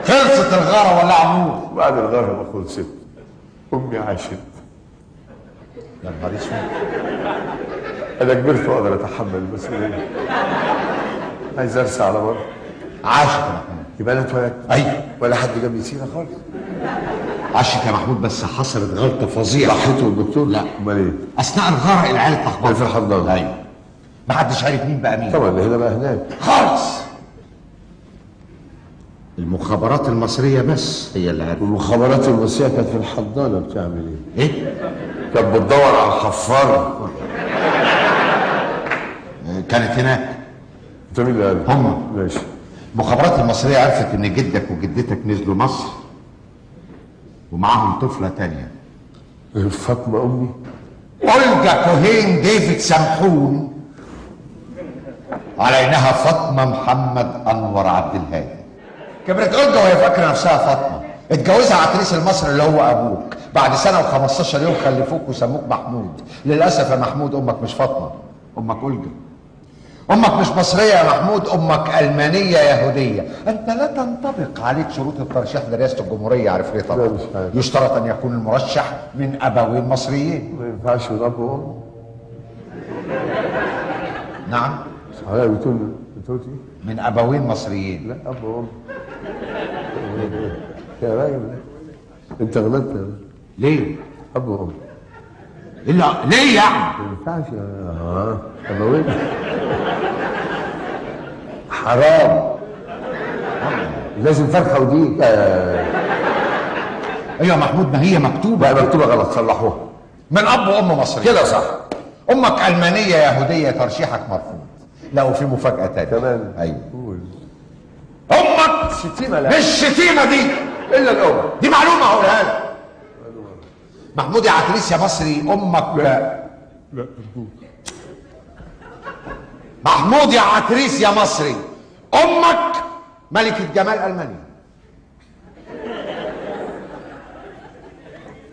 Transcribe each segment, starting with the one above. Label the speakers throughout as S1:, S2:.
S1: خلصت الغارة ولعوا نور.
S2: بعد الغارة ما خلصت امي عاشت.
S1: يا نهار اسود.
S2: انا كبرت واقدر اتحمل المسؤولية. عايز ارسى على بره.
S1: عاشت يا محمود.
S2: يبقى انا اتولدت.
S1: ايوه.
S2: ولا حد جاب لي سيره خالص.
S1: عاشت يا محمود، بس حصلت غلطه فظيعة.
S2: صحته الدكتور؟
S1: لا.
S2: امال ايه؟
S1: اثناء الغارة العيال اتلخبطت
S2: في الحضانة.
S1: ايوه. ما حدش عارف مين بقى مين.
S2: طبعا اللي هنا بقى هناك
S1: خالص. المخابرات المصرية بس هي اللي عرفت.
S2: المخابرات المصرية كانت في الحضانة بتعمل ايه؟
S1: ايه؟
S2: كانت بتدور على الحفاره.
S1: كانت هناك.
S2: انت مين اللي قال؟
S1: هم.
S2: ماشي.
S1: المخابرات المصرية عرفت ان جدك وجدتك نزلوا مصر ومعاهم طفله تانية.
S2: فاطمة امي؟
S1: اولجا كوهين ديفيد سامحون، على انها فاطمة محمد انور عبد الهادي. كبرت اولجا وهي فاكره نفسها فاطمة. اتجوزها عتريس المصري اللي هو ابوك. بعد سنة و15 يوم خلفوك وسموك محمود. للاسف يا محمود امك مش فاطمة، امك اولجا. امك مش مصرية يا محمود، امك المانية يهودية. انت لا تنطبق عليك شروط الترشيح لرئاسة الجمهورية. عارف ليه طبعا؟
S2: لا مش عارف.
S1: يشترط ان يكون المرشح من ابوين مصريين.
S2: ما ينفعش من اب وام.
S1: نعم.
S2: حضرتك بتقول ايه؟
S1: من ابوين مصريين.
S2: لا اب وام. يا راجل انت غلطت.
S1: ليه؟
S2: اب وام.
S1: لا ليه يعني؟
S2: ما ينفعش. ابوين حرام. لازم فرخة وديك.
S1: ايوه يا محمود، ما هي مكتوبة.
S2: لا مكتوبة غلط، صلحوها.
S1: من اب وام مصريين
S2: كده صح.
S1: امك المانية يهودية، ترشيحك مرفوض. لا وفي مفاجاة تانية
S2: كمان.
S1: ايوه.
S2: قول.
S1: امك
S2: شتيمه. لا
S1: مش شتيمه دي
S2: الا الام
S1: دي، معلومة هقولها لك. محمود يا عتريس يا مصري، امك
S2: لا لا ارجوك.
S1: محمود يا عتريس يا مصري، امك ملكة جمال المانيا.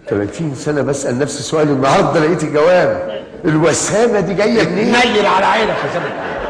S2: 30 سنة بسأل نفسي سؤال، النهارده لقيت الجواب. الوسامة دي جاية منين؟
S1: نيل على عينك يا زلمة.